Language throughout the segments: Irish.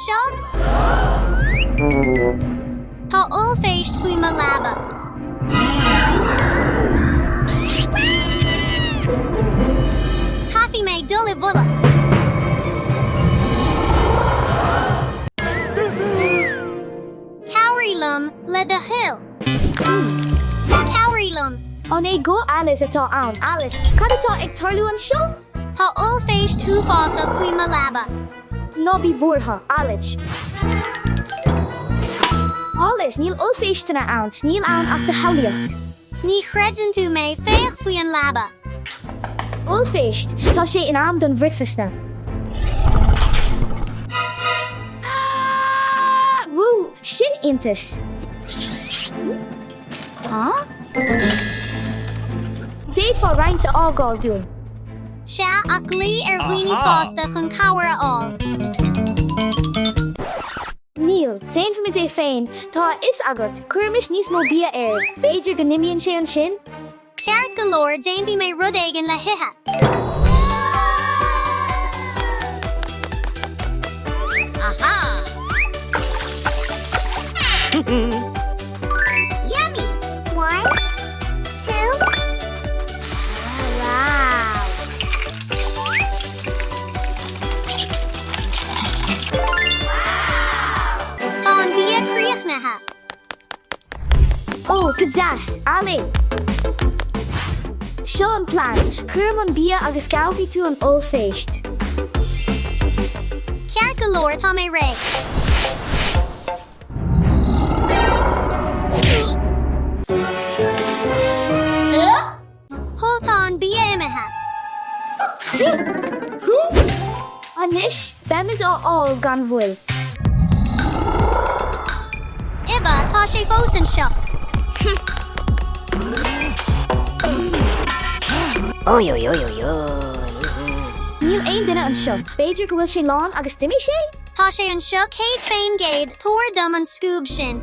anseo? Tá ollphéist faoi mo leaba. Caithfidh mé dul i bhfolach. Cabhraigh liom, le do thoil. Cabhraigh liom. An é guth Alice atá ann? Alice, cad atá ag tarlú anseo? Tá ollphéist uafásach faoi mo leaba. Ná bí buartha, Alice. Alice, níl ollphéisteanna ann, níl ann ach do shamhlaíocht. Ní chreideann tú mé, féach faoi an leaba. Ollphéist, tá sé in am don bhricfeasta. Wú, sin iontas! D'fhéadfá roinnt a fhágáil dúinn. Sea, ach glaoigh ar dhaoine fásta chun cabhair a fháil. Níl, déanfaimid é féin, tá a fhios agat, cuirimis níos mó bia air, b'fhéidir go n-imíonn sé ansin? Ceart go leor, déanfaidh mé rud éigin le hithe. Yummy! One, two. Wow! Tá an bia críochnaithe. Ó, go deas, Ali! Seo an plean, cuirim an bia agus gabhfaidh tú an ollphéist. Ceart go leor, tá mé réidh. Ó, tá an bia imithe. Anois, beimid á fháil gan mhoill. Eva, tá sé fós anseo. Níl aon duine anseo. B'fhéidir go bhfuil sé lán agus d'imigh sé? Tá sé anseo 100%, tabhair dom an scuab sin.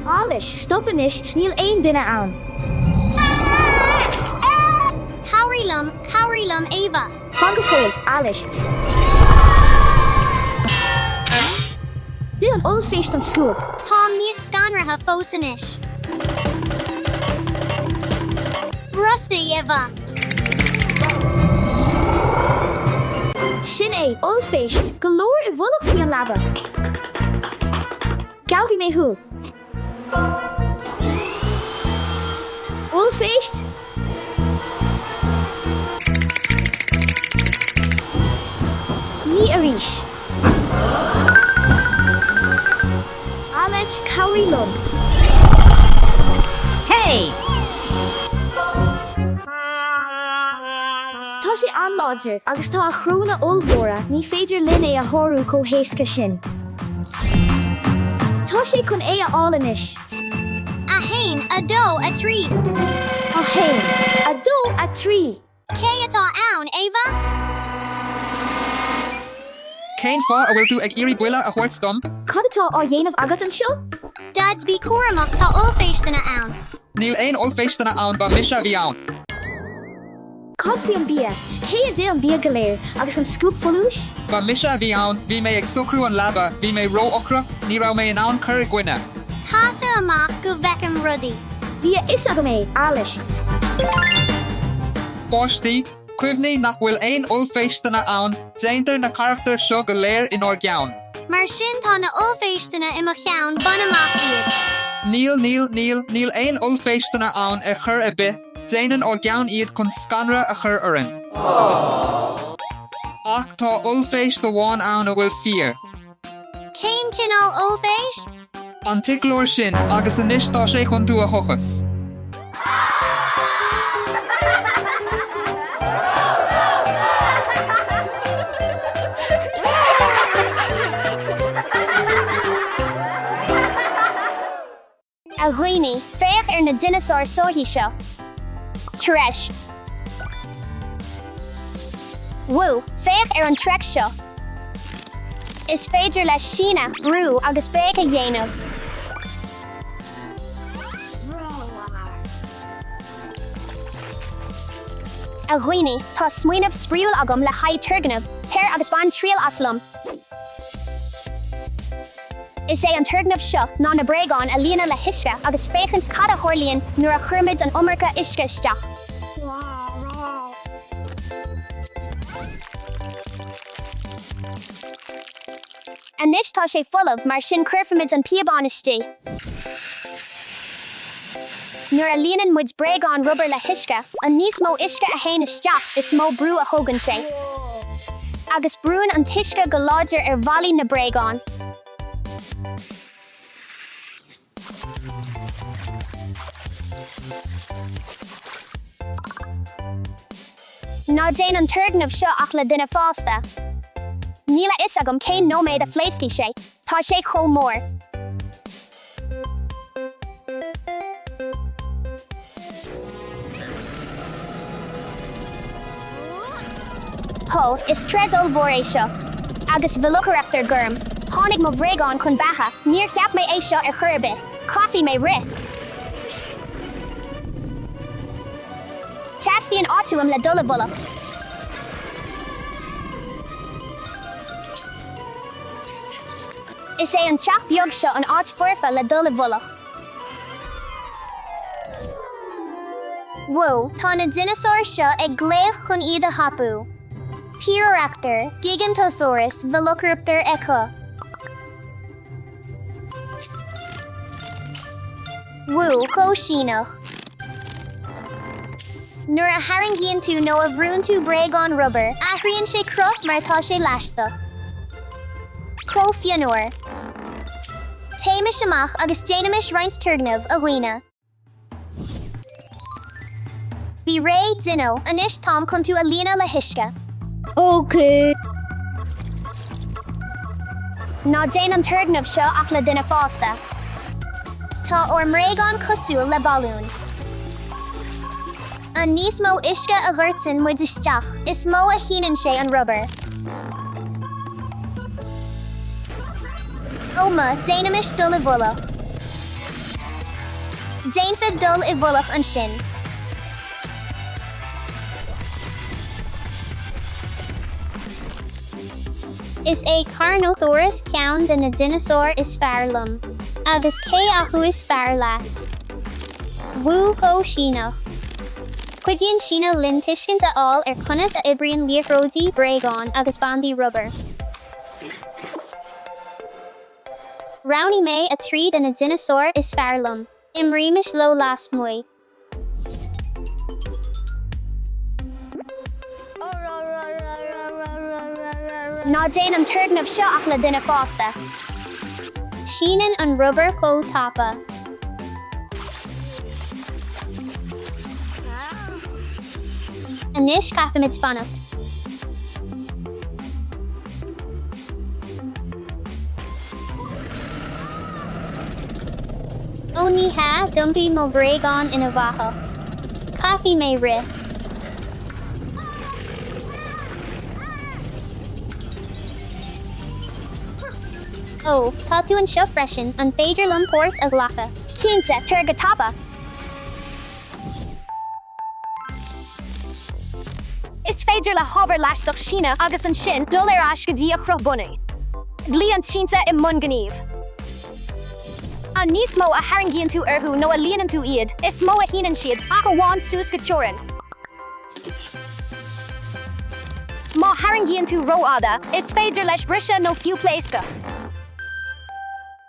Alice, stop anois, níl aon duine ann. Cabhraigh liom, cabhraigh liom, Eva. Fan go fóill, Alice. D'ith an ollphéist an scuab. Táim níos scanraithe fós anois. Brostaigh, Eva! Sin é, ollphéist! Go leor i bhfolach faoi an leaba. Gabhfaidh mé thú. Ollphéist? Ní arís. Alice, cabhraigh liom. Hey! Tá sé an-láidir agus tá a chróna ollmhóra, ní féidir linn é a shárú chomh héasca sin. Tá sé chun é a fháil anois. 1, 2, 3. 1, 2, 3. Cé atá ann, Eva? Cén fáth a bhfuil tú ag iarraidh buille a thabhairt dom? Cad atá á dhéanamh agat anseo? Daid, bí cúramach, tá ollphéisteanna ann. Níl aon ollphéisteanna ann, ba mise a bhí ann. Cad faoi an bia? Cé a d'ith an bia go léir agus an scuab folúis? Ba mise a bhí ann, bhí mé ag socrú an leaba, bhí mé ró-ocrach, ní raibh mé in ann cur i gcoinne. Casadh amach go bhfeicim rudaí. Bhí a fhios agam é, Alice. Páistí, cuimhnigh nach bhfuil aon ollphéisteanna ann, déantar na carachtair seo go léir inár gceann. Mar sin tá na ollphéisteanna i mo cheann, bain amach iad. Níl, níl, níl, níl aon ollphéisteanna ann ar chor ar bith, déanann ár gceann iad chun scanradh a chur orainn. Ach tá ollphéist amháin ann a bhfuil fíor. Cén cineál ollphéist? An t-fhiaclóir sin, agus anois tá sé chun tú a thochas. A dhaoine, féach ar na dineasáir soithí seo. Tar éis. Wú, féach ar an T-Rex seo. Is féidir leis síneadh, brú agus béic a dhéanamh. A dhaoine, tá smaoineamh spraíúil agam le haghaidh turgnamh, tar agus bain triail as liom! Is é an turgnamh seo ná na bréagáin a líonadh le huisce agus féachaint cad a tharlaíonn nuair a chuirimid an iomarca uisce isteach. Anois tá sé folamh, mar sin cuirfimid an píobán istigh. Nuair a líonann muid bréagán rubair le huisce, an níos mó uisce a théann isteach, is mó brú a thógann sé. Agus brúann an t-uisce go láidir ar bhallaí na bréagán. Ná déan an turgnamh seo ach le duine fásta. Níl a fhios agam cén nóiméad a phléascfaidh sé, tá sé chomh mór. Hó, is troid ollmhór é seo. Agus Velociraptor gorm. Tháinig mo bhréagán chun beatha, níor cheap mé é seo ar chor ar bith. Caithfidh mé rith! Teastaíonn áit uaim le dul i bhfolach. Is é an teach beag seo an áit foirfe le dul i bhfolach. Whoa, tá na dineasáir seo ag glaoch chun iad a thapú. Pyroraptor, Gigantosaurus, Velociraptor acu. Whoa, chomh Síneach. Nuair a tharraingíonn tú nó a bhrúnn tú bréagán rubair, athraíonn sé cruth mar tá sé leaisteach. Chomh fionnuar. Téimis amach agus déanaimis roinnt turgnamh, a dhaoine. Bí réidh, Dino, anois táim chun tú a líonadh le huisce. Ok. Ná déan an turgnamh seo ach le duine fásta. Tá ár mbréagán cosúil le balún. An níos mó uisce a dhoirteann muid isteach, is mó a shíneann sé an rubar. Ó mo, déanaimis dul i bhfolach. Déanfad dul i bhfolach ansin. Is é Carnotaurus ceann de na dineasáir is fearr liom. Agus cé acu is fearr leat? Wú chomh Síneach. Cuidíonn síneadh linn tuiscint a fháil ar conas a oibríonn liathróidí, bréagáin agus bandaí rubair. Roghnaigh mé 3 de na dineasáir is fearr liom. Imrímis leo lasmuigh. Ná déan an turgnamh seo ach le duine fásta. Síneann an rubar chomh tapa. Anois caithfimid fanacht. Ó ní hea, d'iompaigh mo bhréagán ina bhfathach. Caithfidh mé rith. Ó, tá tú anseo freisin, an féidir liom páirt a ghlacadh? Cinnte, tar go tapa! Is féidir le hábhar leaisteach síneadh agus ansin dul ar ais go dtí a chruth bunaidh. Dlí an tsínte i mbun gnímh. An níos mó a tharraingíonn tú orthu nó a líonann tú iad, is mó a shíneann siad, ach amháin suas go teorainn. Má tharraingíonn tú rófhada, is féidir leis briseadh nó fiú pléascadh.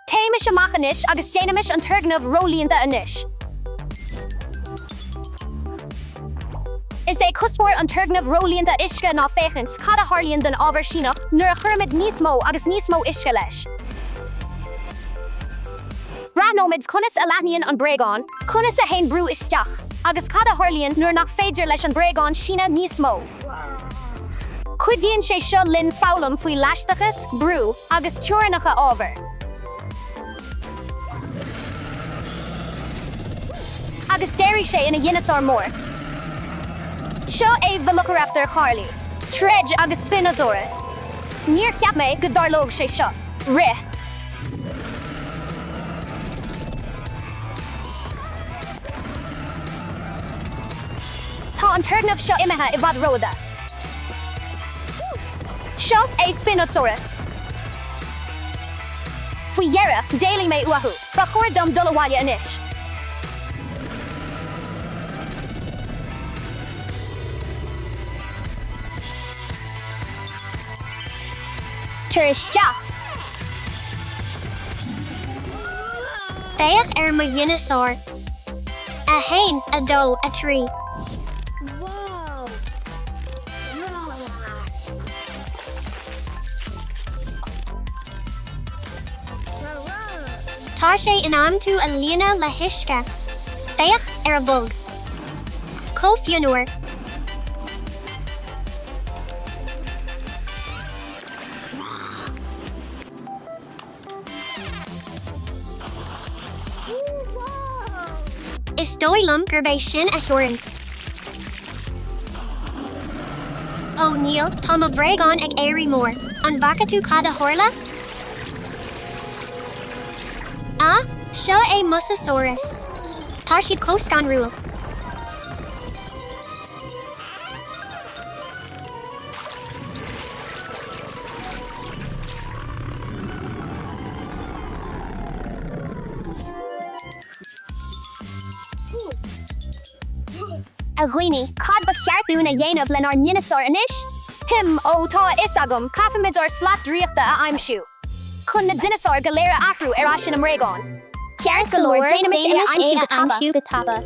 Téimis amach anois agus déanaimis an turgnamh ró-líonta anois. Is é cuspóir an turgnaimh ró-líonta uisce ná féachaint cad a tharlaíonn don ábhar síneach nuair a chuirimid níos mó agus níos mó uisce leis. Breathnóimid conas a leathnaíonn an bréagán, conas a théann brú isteach, agus cad a tharlaíonn nuair nach féidir leis an bréagán síneadh níos mó. Cuidíonn sé seo linn foghlaim faoi leaisteachas, brú, agus teorainneacha ábhair. Agus d'éirigh sé ina dhineasár mór. Seo é Velociraptor Charlie, Troid agus Spinosaurus. Níor cheap mé go dtarlódh sé seo. Rith! Tá an. an turgnamh seo imithe i bhfad rófhada. Seo é Spinosaurus. Faoi dheireadh, d'éalaigh mé uathu. Ba chóir dom dul abhaile anois. Tar isteach. Féach ar mo dhineasár. 1, 2, 3. Tá sé in am tú a líonadh le huisce. Féach ar a bholg. Chomh fionnuar. Is dóigh liom gurb é sin a theorainn. Ó, níl, tá mo bhréagán ag éirí mór. An bhfaca tú cad a tharla? Ah, seo é Mosasaurus. Tá siad chomh scanrúil. A dhaoine, cad ba cheart dúinn a dhéanamh lenár ndineasáir anois? Hm, ó, tá a fhios agam, caithfimid ár slat draíochta a aimsiú. Chun na dineasáir go léir a athrú ar ais ina mbréagáin. Ceart go leor, déanaimis é a aimsiú go tapa.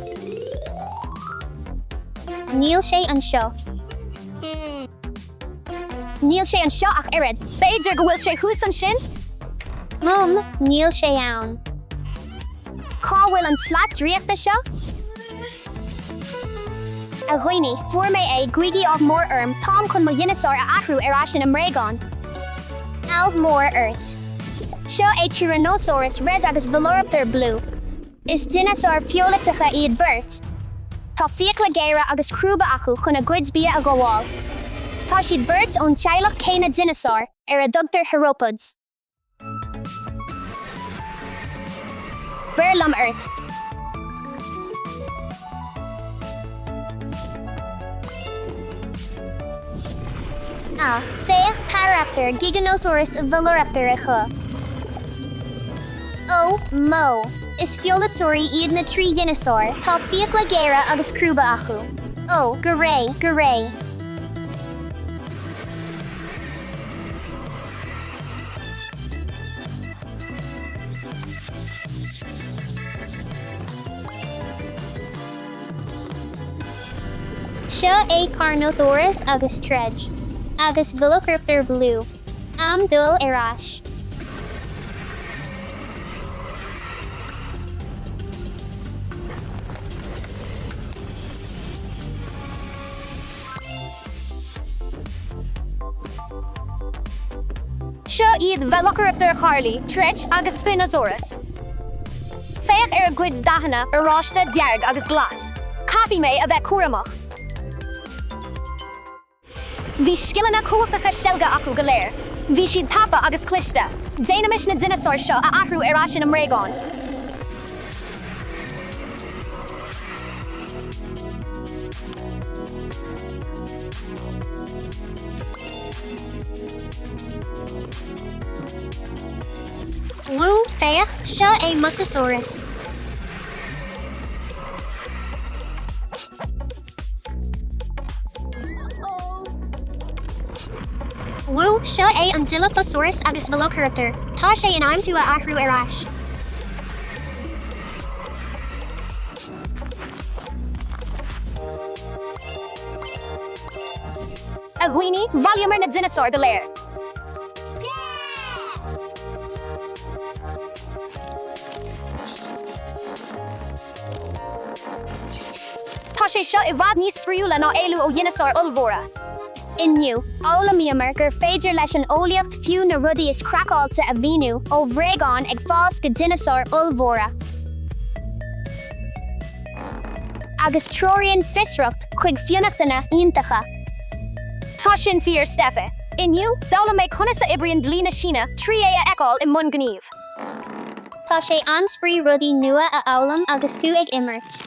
Níl sé anseo. Níl sé anseo ach oiread. B'fhéidir go bhfuil sé thuas ansin? Mum, níl sé ann. Cá bhfuil an tslat draíochta seo? A dhaoine, fuair mé é, guígí ádh mór orm, táim chun mo dhineasár a athrú ar ais ina mbréagán. Ádh mór ort. Seo é Tyrannosaurus Rex agus Velociraptor Blue. Is dineasáir feoiliteacha iad beirt. Tá fiacla géara agus crúba acu chun a gcuid bia a ghabháil. Tá siad beirt ón teaghlach céanna dineasár, ar a dtugtar theropods. Beir liom ort. Ah, féach Paraptor, Giganosaurus, Veloraptor acu. Ó, mo. Is feoiliteoirí iad na 3 dhineasár, tá fiacla géara agus crúba acu. Ó, go réidh, go réidh. Seo é Carnotaurus agus Troid agus Velociraptor Blue. Am dul ar ais. Seo iad Velociraptor Charlie, Troid agus Spinosaurus. Féach ar a gcuid dathanna, oráiste, dearg agus glas. Caithfidh mé a bheith cúramach. Bhí scileanna cumhachtacha seilge acu go léir. Bhí siad tapa agus cliste. Déanaimis na dineasáir seo a athrú ar ais ina mbréagáin. Wú, féach, seo é Mosasaurus. Wú, seo é an Dilophosaurus agus Velociraptor. Tá sé in am tú a athrú ar ais. A dhaoine, bhailíomar na dineasáir go léir. Tá sé seo i bhfad níos spraíúla ná éalú ó dhineasáir ollmhóra. Inniu, d'fhoghlaimíomar gur féidir leis an eolaíocht fiú na rudaí is craiceáilte a mhíniú, ó bhréagáin ag fás go dineasáir ollmhóra. Agus treoraíonn fiosracht chuig fionnachtana iontacha. Tá sin fíor, Steffi. Inniu, d'fhoghlaim mé conas a oibríonn dlí na síneadh trí é a fheiceáil i mbun gnímh. Tá sé an-spraoi rudaí nua a fhoghlaim agus tú ag imirt.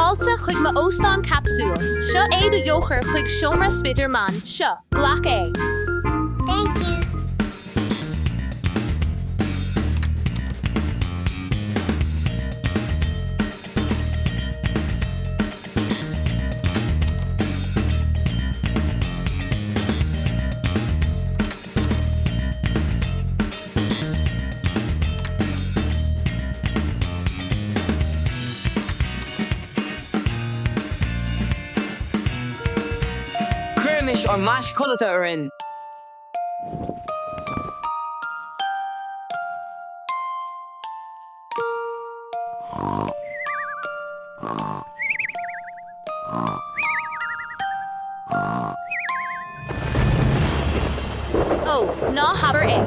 Fáilte chuig mo óstán capsúil. Seo é do eochair chuig seomra Spider-Man. Seo, glac é. Thank you. Cuirimis ár maisc chodlata orainn. Ó, ná habair é.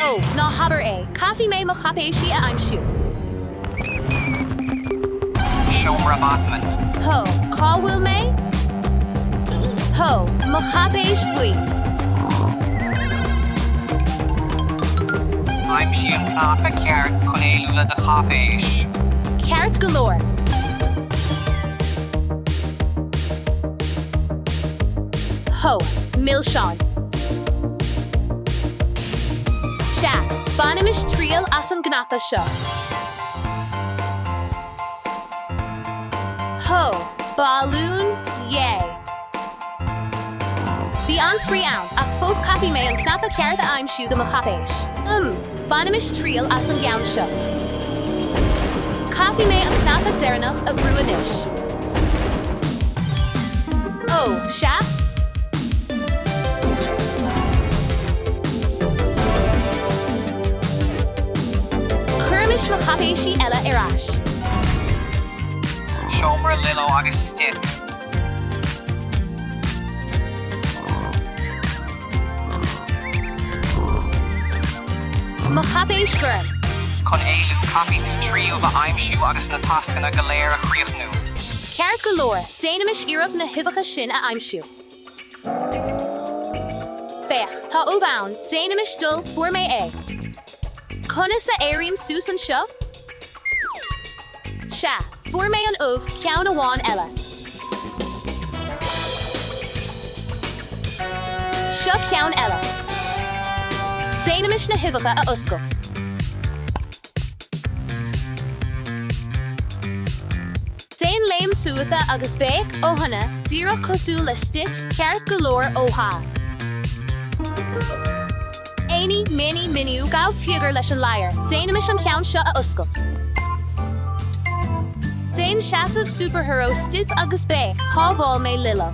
Ó, ná habair é. Caithfidh mé mo cháipéisí a aimsiú. Seomra Batman. Hó, cá bhfuil mé? Hó, mo cháipéis bhuí. Aimsigh an cnaipe ceart chun éalú le do cháipéis. Ceart go leor. Hó, milseáin. Sea, bainimis triail as an gcnaipe seo. Hó, balún, yay! Bhí an-spraoi ann, ach fós caithfidh mé an cnaipe ceart a aimsiú do mo cháipéis. Umm, bainimis triail as an gceann seo. Caithfidh mé an cnaipe deireanach a bhrú anois. Ó, sea? Cuirimis mo cháipéisí eile ar ais. Seomra Lilo agus Stitch. Mo cháipéis ghorm. Chun éalú, caithfidh tú 3 ubh a aimsiú agus na tascanna go léir a chríochnú. Ceart go leor, déanaimis iarracht na huibheacha sin a aimsiú. Féach, tá ubh ann, déanaimis dul, fuair mé é. Conas a éirím suas anseo? Sea, fuair mé an ubh, ceann amháin eile. Seo ceann eile. Déanaimis na huibheacha a oscailt. Déan léim suaite agus béic, ó shona, díreach cosúil le Stitch, ceart go leor, ó há. Eenie, meenie, miniú, gabh tíogar leis an ladhar. Déanaimis an ceann seo a oscailt. Déan seasamh superhero Stitch agus béic, shábháil mé Lilo.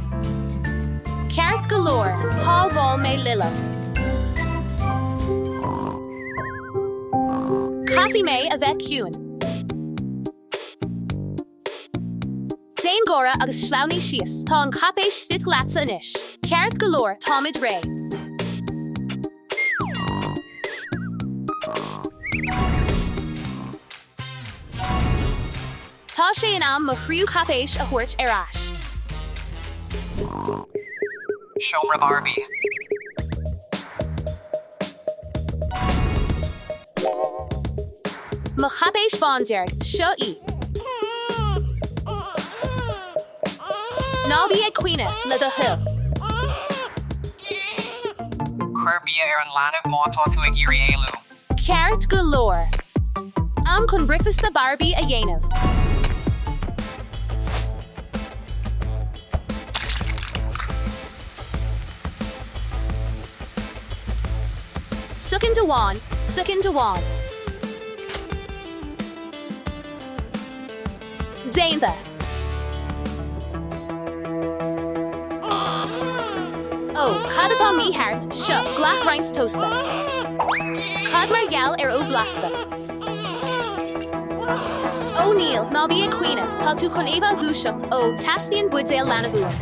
Ceart go leor, shábháil mé Lilo. Caithfidh mé a bheith ciúin. Déan gáire agus sleamhnaigh síos. Tá an cháipéis Stitch leatsa anois. Ceart go leor, táimid réidh. Tá sé in am mo thríú cáipéis a thabhairt ar ais. Seomra Barbie. Mo cháipéis bándearg, seo í. Ná bí ag caoineadh, le do thoil. Cuir bia ar an leanbh má tá tú ag iarraidh éalú. Ceart go leor. Am chun bricfeasta Barbie a dhéanamh. Soicind amháin, soicind amháin. Déanta. Ó, cad atá mícheart? Seo, glac roinnt tósta. Cad mar gheall ar ubh bhlasta? Ó níl, ná bí ag caoineadh, tá tú chun Ava a dhúiseacht, ó, teastaíonn buidéal leanbh uaim.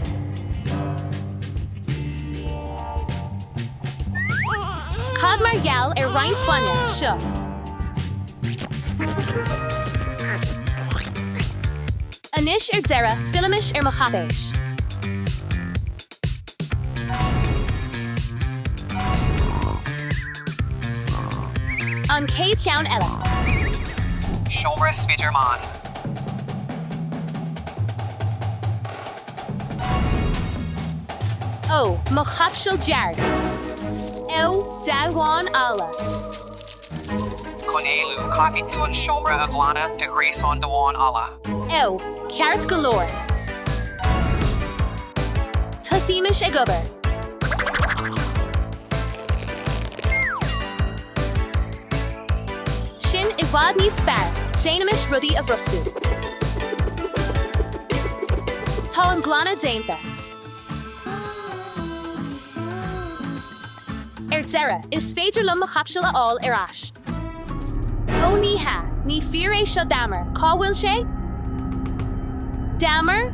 Cad mar gheall ar roinnt bainne? Seo. Anois ar deireadh, fillimis ar mo cháipéis. An chéad cheann eile. Seomra Spiderman. Ó, mo chaipseal dearg. Ó, damhán alla. Chun éalú, caithfidh tú an seomra a ghlanadh de ghréasán damhán alla. Ó, ceart go leor. Tosaímis ag obair. Sin i bhfad níos fearr, déanaimis rudaí a bhrostú. Tá an glanadh déanta. Ar deireadh, is féidir liom mo chaipseal a fháil ar ais. Ó ní hea, ní fíor é seo Damer, cá bhfuil sé? Damer?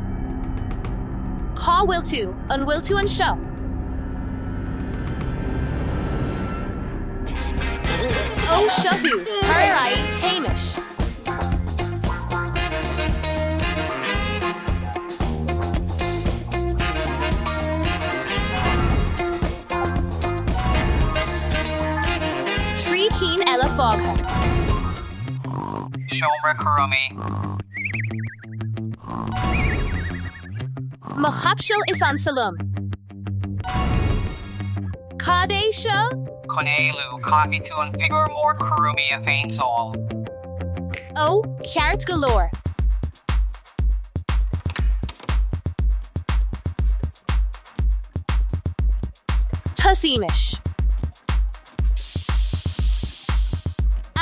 Cá bhfuil tú? An bhfuil tú anseo? Ó, seo thú! Tar ar aghaidh, téimis! 3 cinn eile fágtha. Seomra cúraimí. Mo chaipseal is ansa liom. Cad é seo? Chun éalú, caithfidh tú an figiúr mór cúraimí a phéinteáil. Ó, ceart go leor. Tosaímis.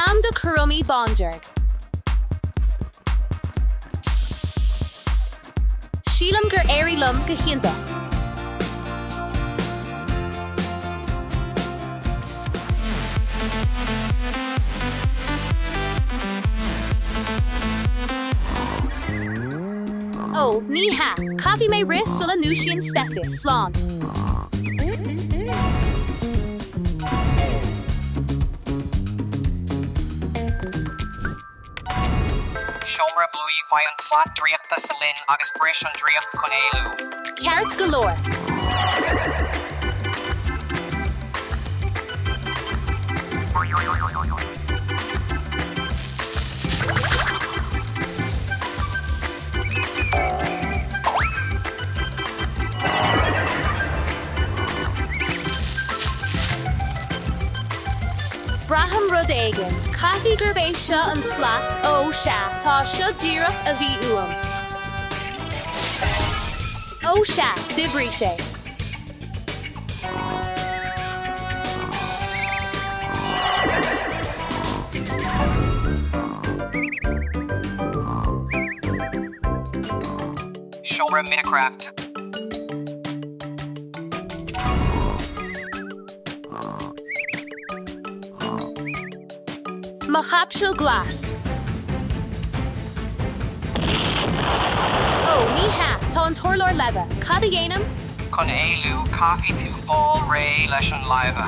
Am do chúraimí bándearg. Sílim gur éirigh liom go hiontach. Ó, ní hea, caithfidh mé rith sula ndúisíonn Steffi. Slán. Seomra Bluey Faigh an tslat draíochta sa linn agus bris an draíocht chun éalú. Ceart go leor. Braithim rud éigin. Caithfidh gurb é seo an slat, ó, sea, tá seo díreach a bhí uaim. Ó, sea, d'oibrigh sé. Seomra Minecraft. Mo chaipseal glas. Ó, ní hea, tá an t-urlár leamh. Cad a dhéanaim? Chun éalú, caithfidh tú fáil réidh leis an leaba.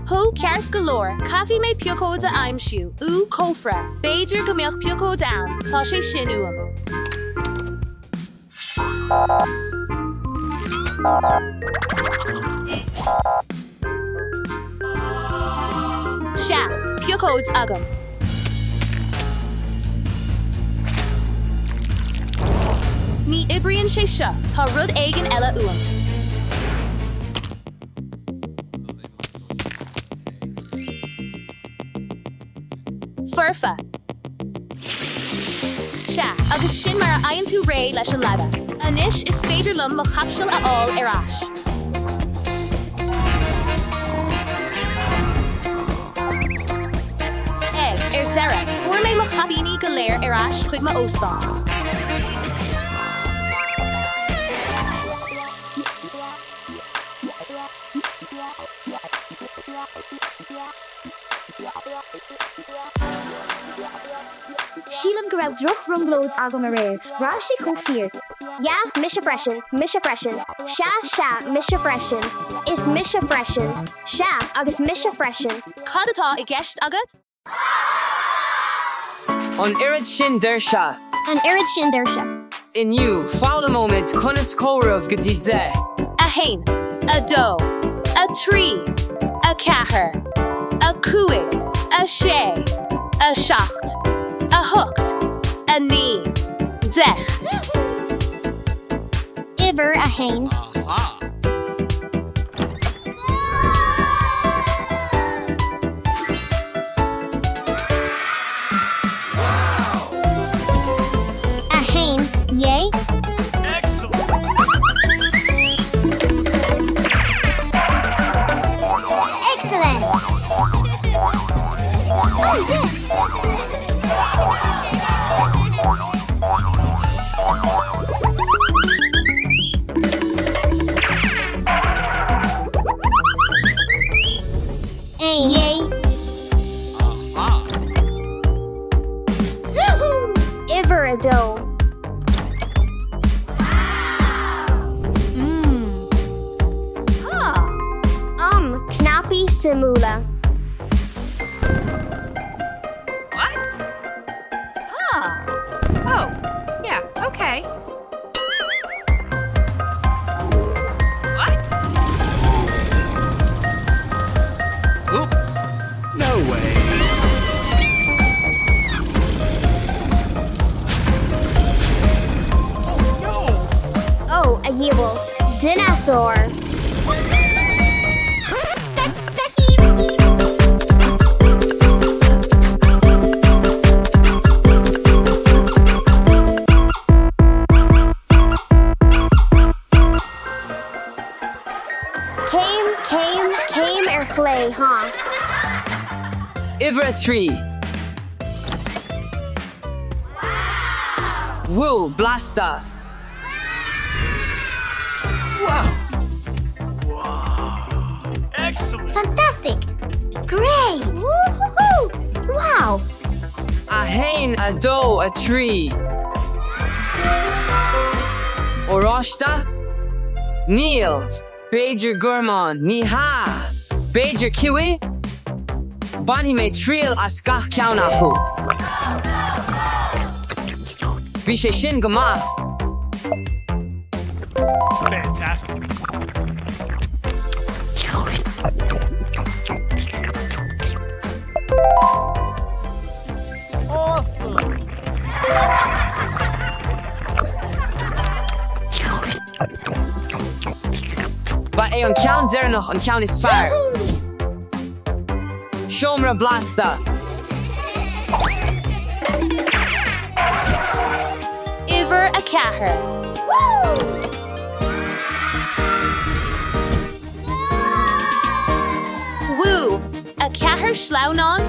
Hó, ceart go leor, caithfidh mé piocóid a aimsiú. Ú, cófra. B'fhéidir go mbeadh piocóid ann. Tá sé sin uaim. Sea, piocóid agam. Ní oibríonn sé seo, tá rud éigin eile uaim. Foirfe. Sea, agus sin mar a fhaigheann tú réidh leis an leaba. Anois is féidir liom mo chaipseal a fháil ar ais. Ag, ar deireadh, fuair mé mo chaipíní go léir ar ais chuig m'óstán. Sílim go raibh droch-bhrionglóid agam aréir. Bhraith sé chomh fíor. Yeah, mise freisin, mise freisin. Sea, sea, mise freisin. Is mise freisin. Sea, agus mise freisin. Cad atá i gceist agat? An oiread sin doirse. An oiread sin doirse. Inniu, foghlaimeoimid conas comhaireamh go dtí 10. 1, 2, 3, 4, 5, 6, 7, 8. 9. 10. Uimhir a haon. A haon, yay! Excellent! Oh, yes! Aon. Yay! Uimhir a dó. Um, cnaipí suimiúla. What? Huh. Oh, yeah, okay. What? Oops. No way. Oh, a dhiabhail. Dineasár. Céim, céim, céim ar chlé, ha. Uimhir a 3. Wú, blasta! Excellent. Fantastic! Great! Woo-hoo-hoo! Wow! 1, 2, 3. Oráiste? Níl. B'fhéidir gormán. Ní hea. B'fhéidir kiwi? Bainfidh mé triail as gach ceann acu. Bhí sé sin go maith. Fantastic. Ba é an ceann deireanach an ceann is fearr. Seomra blasta. Uimhir a 4. Wú! 4 sleamhnán?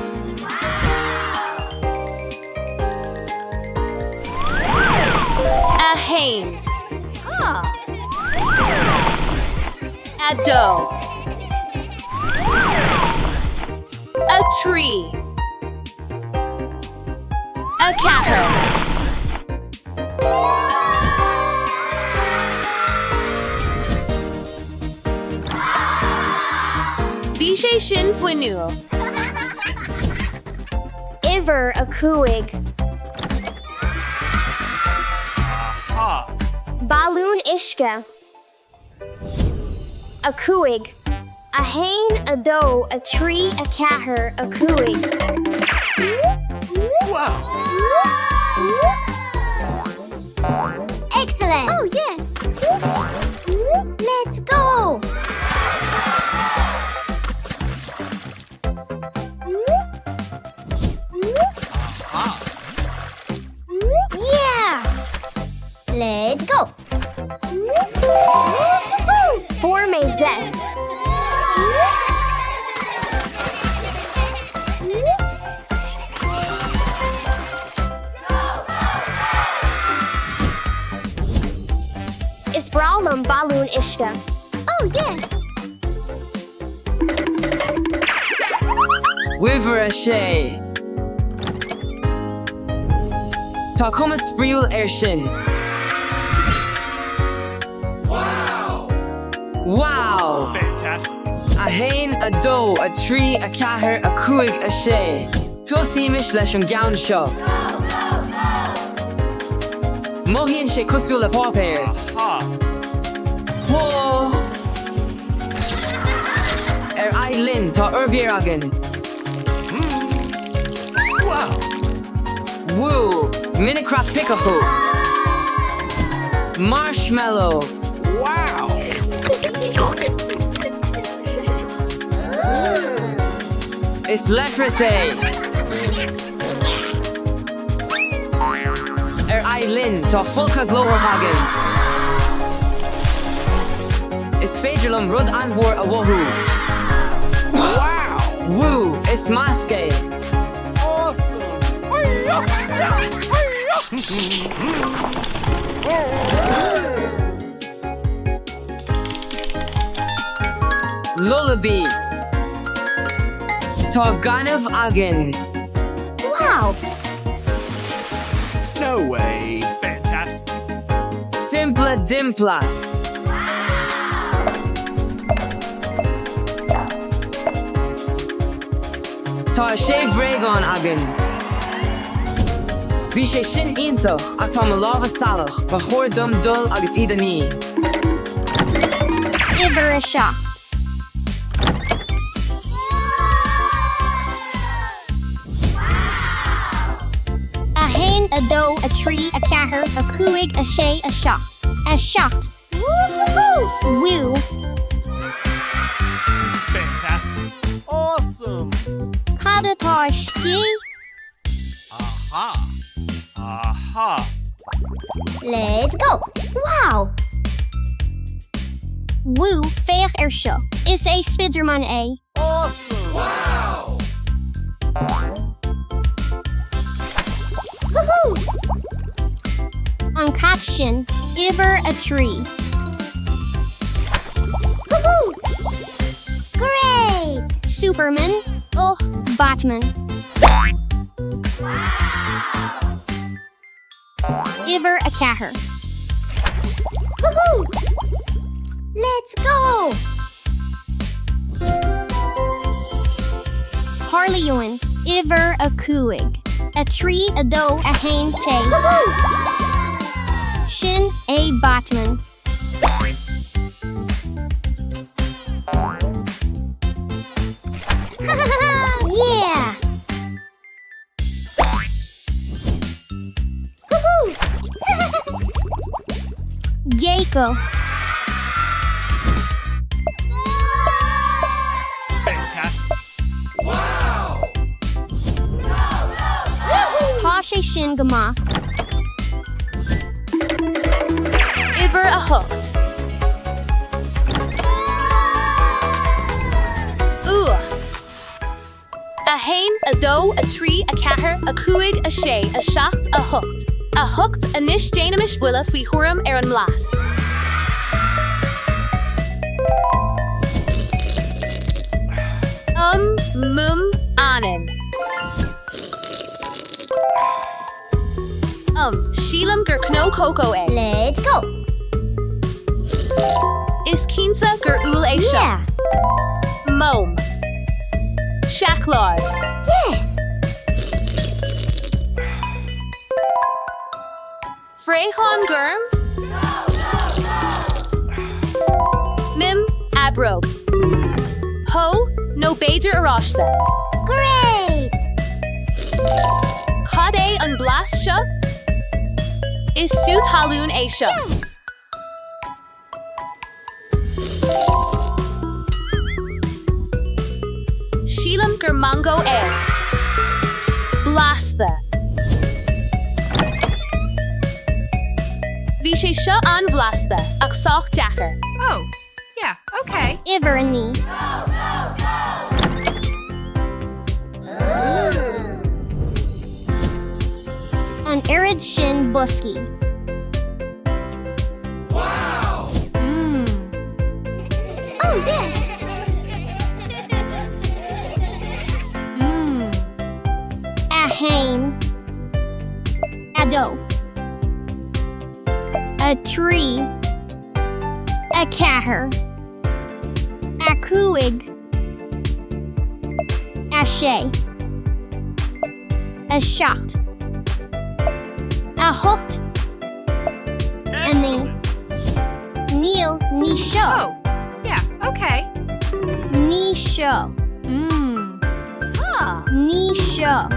1. 2. 3. 4. Bhí sé sin fuinniúil. Uimhir a 5. Balún uisce. 5. 1, 2, 3, 4, 5. Excellent! Oh, yes! Let's go! Yeah! Let's go! Fuair mé 10. Is breá liom balúin uisce. Oh, yes! Uimhir a 6. Tá cuma spraíúil air sin. Wow! Fantastic. 1, 2, 3, 4, 5, 6. Tosaímis leis an gceann seo. Mothaíonn sé cosúil le páipéar. Whoa! Ar aghaidh linn, tá ár bpiar againn. Wow! Wú! Minecraft Pikachu. Marshmallow. Wow! Is leithreas é. Ar aghaidh linn, tá folcadh glóthach againn. Is féidir liom rud an-mhór a mhothú. Wow! Wú, is masc é. Lullaby. Tá gaineamh againn. Wow! No way! Fantastic! Simpla Dimpla. Tá sé bhréagán againn. Bhí sé sin iontach, ach tá mo lámha salach, ba chóir dom dul agus iad a ní. Uimhir 7. 1, 2, 3, 4, 5, 6, 7. 7. Woo! Fantastic! Awesome! Cad atá istigh? Aha! Aha! Let's go! Wow! Woo, féach air seo. Is é Spiderman é. Awesome! Wow! Woohoo! An cat sin, uimhir 3. Woohoo! Great! Superman, oh, Batman. Uimhir 4. Woohoo! Let's go! Harley Eoin, uimhir 5. 3, 2, 1, T. Woohoo! Sin é Batman. Yeah! Gecko. Fantastic! Wow! Tá sé sin go maith. Uimhir 8. Ugh. 1, 2, 3, 4, 5, 6, 7, 8. 8, Anois déanaimis buille faoi thuairim ar an mblas. Um, mum, anann. Um, sílim gur cnó cócó é. Let's go! Is cinnte gur úll é seo. Yeah! Móim. Seacláid. Yes! Fraochán gorm? Mim, aibreog. Hó, nó b'fhéidir oráiste. Great! Cad é an blas seo? Is sú talún é seo. Yes! Sílim gur mangó é. Blasta. Bhí sé seo an-bhlasta, ach sách deacair. Oh, yeah, okay. Uimhir 9. An oiread sin boscaí. Mmm. Oh yes! Mmm. 1, 2, 3, 4, 5, 6, 7, 8, Excellent! Níl, ní seo. Oh, yeah, okay. Ní seo. Mmm. Ní seo.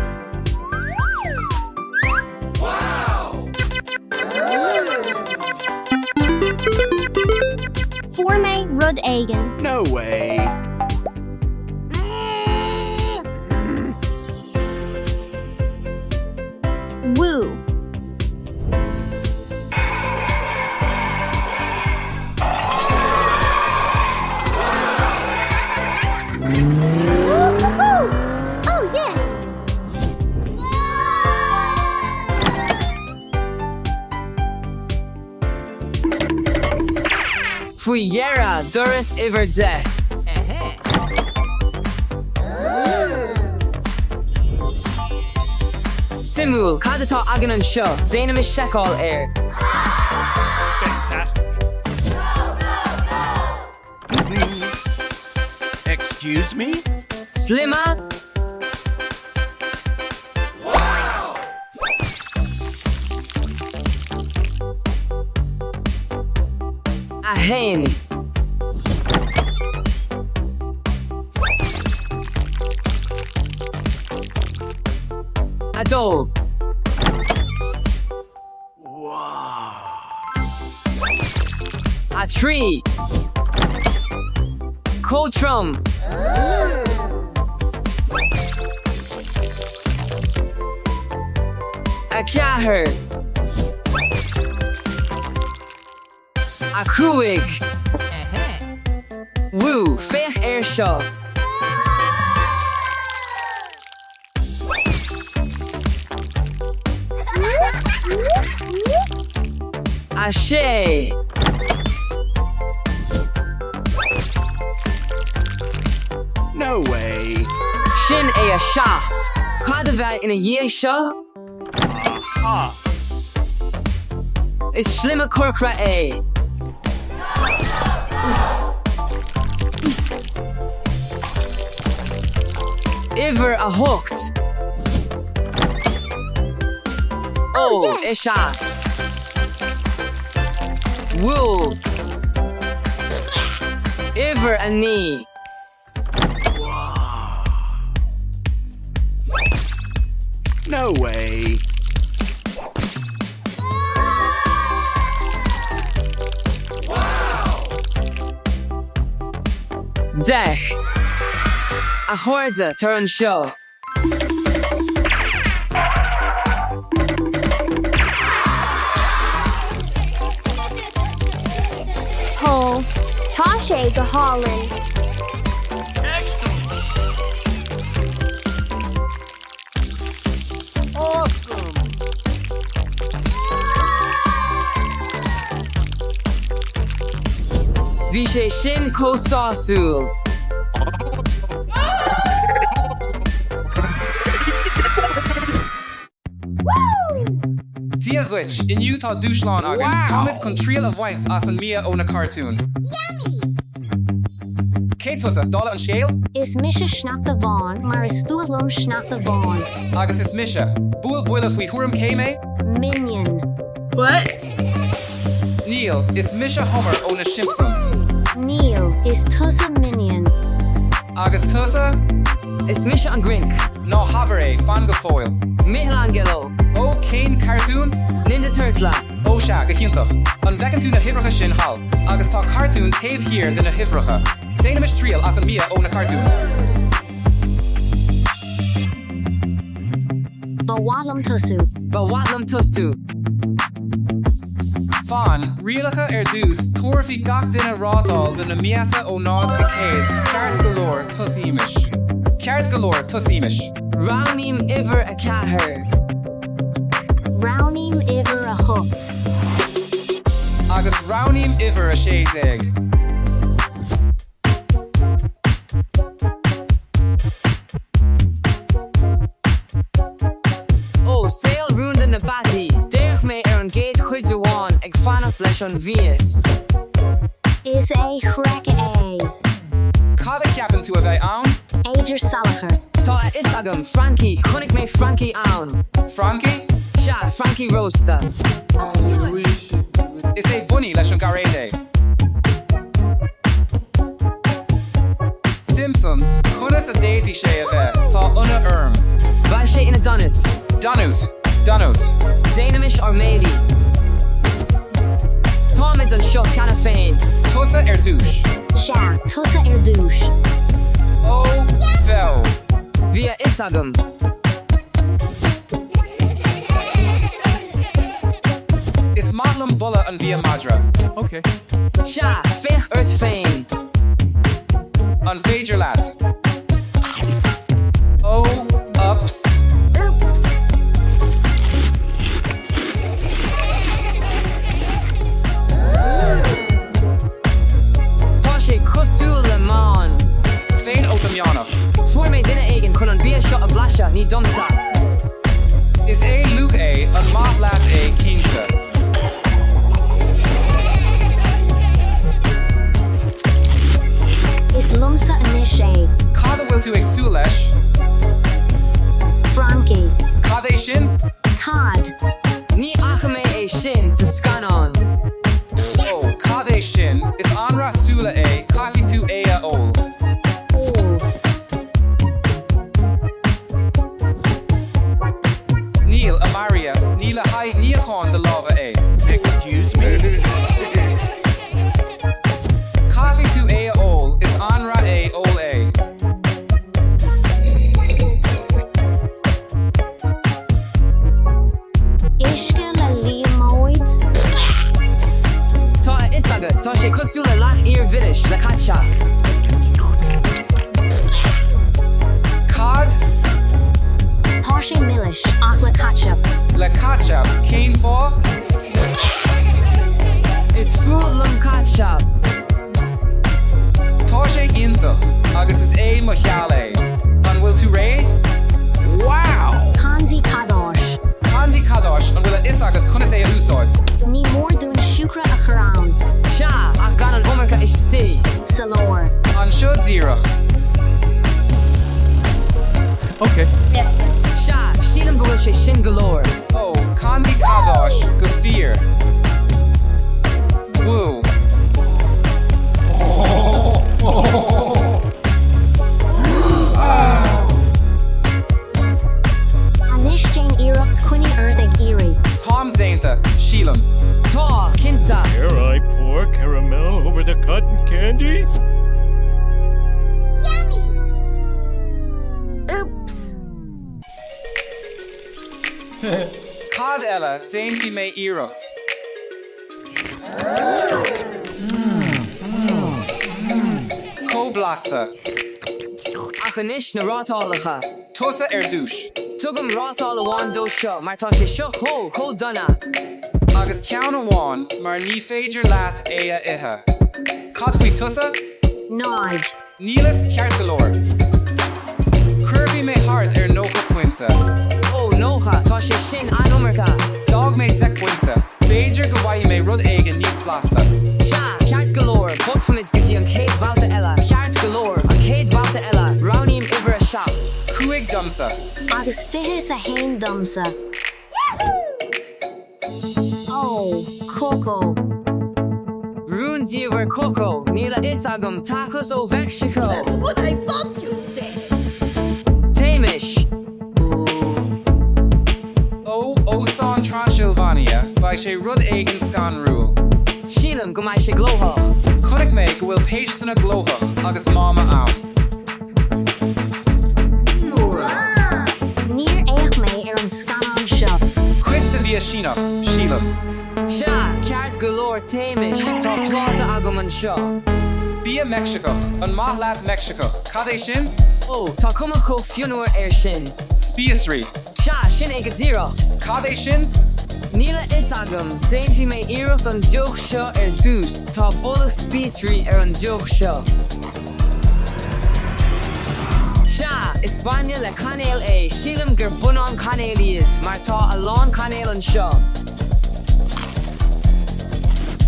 Rud éigin. No way! Wú! Oh yes! Faoi dheireadh, doras uimhir 10. Suimiúil, cad atá againn anseo? Déanaimis seiceáil air. Fantastic. Excuse me? Slimme? 1. 2. 3. Chomh trom. 4. 5. Wú, féach air seo. 6. No way! Sin é 7. Cad a bheidh ina dhiaidh seo? Aha! Is slimme corcra é. Uimhir 8. Ó, is ea. Bhuel. Uimhir 9. No way! 10. A chairde, tar anseo. Pól, Tá sé go hálainn. Excellent! Awesome! Bhí sé sin chomh sásúil. Dia dhuit, inniu tá dúshlán againn, táimid chun triail a bhaint as an mbia ó na cartúin. Cé tusa, dála an scéil? Is mise Sneachta Bhán mar is fuath liom sneachta bhán. Agus is mise. Buail buille faoi thuairim cé mé? Minion. What? Níl, is mise Homer ó na Simpsons. Níl, is tusa Minion. Agus tusa? Is mise an Grinch. Ná habair é, fan go fóill. Michelangelo. Ó, cén cartún? Ninja Turtle. Ó sea, go hiontach. An bhfeiceann tú na huimhreacha sin thall? Agus tá cartún taobh thiar de na huimhreacha. Déanaimis triail as an mbia ó na cartúin. Ba mhaith liom tosú. Ba mhaith liom tosú. Fan, rialacha ar dtús, tabharfaidh gach duine rátáil do na miasa ó 0 go 100, ceart go leor, tosaímis. Ceart go leor, tosaímis. Roghnaím uimhir 4. Roghnaím uimhir 8. Agus roghnaím uimhir 16. Ó, saol rúnda na bpeataí, d'fhéach mé ar an gcéad chuid amháin ag fanacht leis an mhias. Is é Shrek é. Cad a cheapann tú a bheidh ann? B'fhéidir salachar. Tá a fhios agam, Francaigh, chonaic mé francaigh ann. Francaigh? Sea, francaigh rósta. Is é Bunny leis an gcairéad é. Simpsons, conas a d'fhéadfadh sé a bheith? Tá ionadh orm. Bheadh sé ina donut. Donut! Donut! Déanaimis ár mbéilí. Táimid anseo cheana féin. Tusa ar dtús. Sea, tusa ar dtús. Ó, bheul. Bhí a fhios agam. Is maith liom boladh an bhia madra. Okay. Sea, féach ort féin. An féidir leat? Ó, ups. Oops. Tá sé cosúil le meán. Déan óta meánach. Fuair mé duine éigin chun an bia seo a bhlaiseadh, ní domsa. Is é Luke é, an maith leat é, cinnte. Is liomsa anois é. Cad a bhfuil tú ag súil leis? Francaigh. Cad é sin? Cad? Ní fhaca mé é sin sa scannán. Ó, cad é sin? Is anraith súile é, caithfidh tú é a ól. Ól. Níl, a Maria, ní le haghaidh níocháin do lámha é. Excuse me? Caithfidh tú é a ól, is anraith é, ól é. Uisce le líomóid? Tá a fhios agat, tá sé cosúil le leac oighir mhilis, le caitseap. Cad? Tá sé milis, ach le caitseap. Le caitseap, cén fáth? Is fuath liom caitseap. Tá sé iontach, agus is é mo sheal é. An bhfuil tú réidh? Wow! Candy cadáis. Candy cadáis, an bhfuil a fhios agat conas é a úsáid? Ní mór dúinn siúcra a chur ann. Sea, ach gan an iomarca istigh. Sa lár. Anseo díreach. Okay. Sea, sílim go bhfuil sé sin go leor. Ó, candy cadáis, go fíor. Wú. Anois déan iarracht coinnigh ort ag éirí. Táim déanta, sílim. Tá, cinnte. Dare I pour caramel over the cotton candy? Yummy! Oops. Cad eile, déanfaidh mé iarracht. Chomh blasta. Ach anois na rátálacha. Tusa ar dtús. Tugaim rátáil amháin dó seo mar tá sé seo chomh, chomh dona. Agus ceann amháin mar ní féidir leat é a ithe. Cad faoi tusa? 0. Níl fhios, ceart go leor. Cuirfidh mé thart ar 90 pointe. Ó, 90, tá sé sin an-iomarca. D'fhág mé 10 bpointe. B'fhéidir go bhfaighidh mé rud éigin níos blasta. Sea, ceart go leor, bogfaimid go dtí an chéad bhabhta eile. Ceart go leor, an chéad bhabhta eile, roghnaím uimhir a 7. 5 domsa. Agus 21 domsa. Ó, Coco. Rúndiamhair Coco, níl a fhios agam, tacos ó Mheicsiceo. That's what I thought you said. Téimis! Ó, Óstán Transilvania, beidh sé rud éigin scanrúil. Sílim go mbeidh sé glóthach. Chonaic mé go bhfuil péisteanna glóthach agus máma ann. Níor fhéach mé ar an scannán seo. Cuid den bhia Síneach, sílim. Sea, ceart go leor, téimis, tá pláta agam anseo. Bia Meicsiceach, an maith leat Meicsiceach? Cad é sin? Ó, tá cuma chomh fionnuar air sin. Spíosraí. Sea, sin é go díreach. Cad é sin? Níl a fhios agam, déanfaidh mé iarracht an deoch seo ar dtús, tá boladh spíosraí ar an deoch seo. Sea, is bainne le cainéal é, sílim gur bonnáin cainéil iad, mar tá a lán cainéil anseo.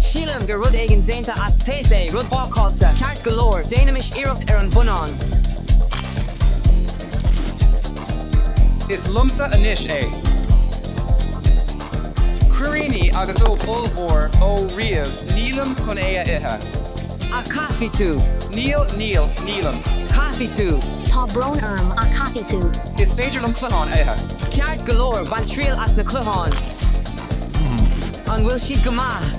Sílim gur rud éigin déanta as taos é, rud bácáilte, ceart go leor, déanaimis iarracht ar an bhonnán. Is liomsa anois é. Cuiríní agus ubh ollmhór, ó, riamh, nílim chun é a ithe. Ach caithfidh tú. Níl, níl, nílim. Caithfidh tú. Tá brón orm, ach caithfidh tú. Is féidir liom cloicheáin a ithe. Ceart go leor, bain triail as na cloicheáin. An bhfuil siad go maith?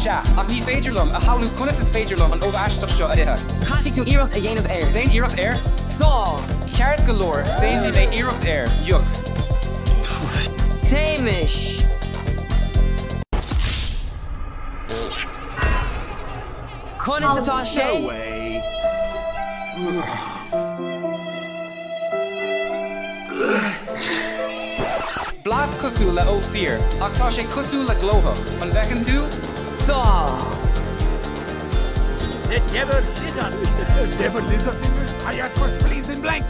Sea, ach ní féidir liom a shamhlú conas is féidir liom an ubh aisteach seo a ithe. Caithfidh tú iarracht a dhéanamh air. Déan iarracht air? Tá! Ceart go leor, déanfaidh mé iarracht air. Yuck. Téimis! Conas atá sé? No way. Blas cosúil le ubh fíor, ach tá sé cosúil le glóthach, an bhfeiceann tú? Tá! The devil lizard! The devil lizard fingers! I ask for spleens and blank!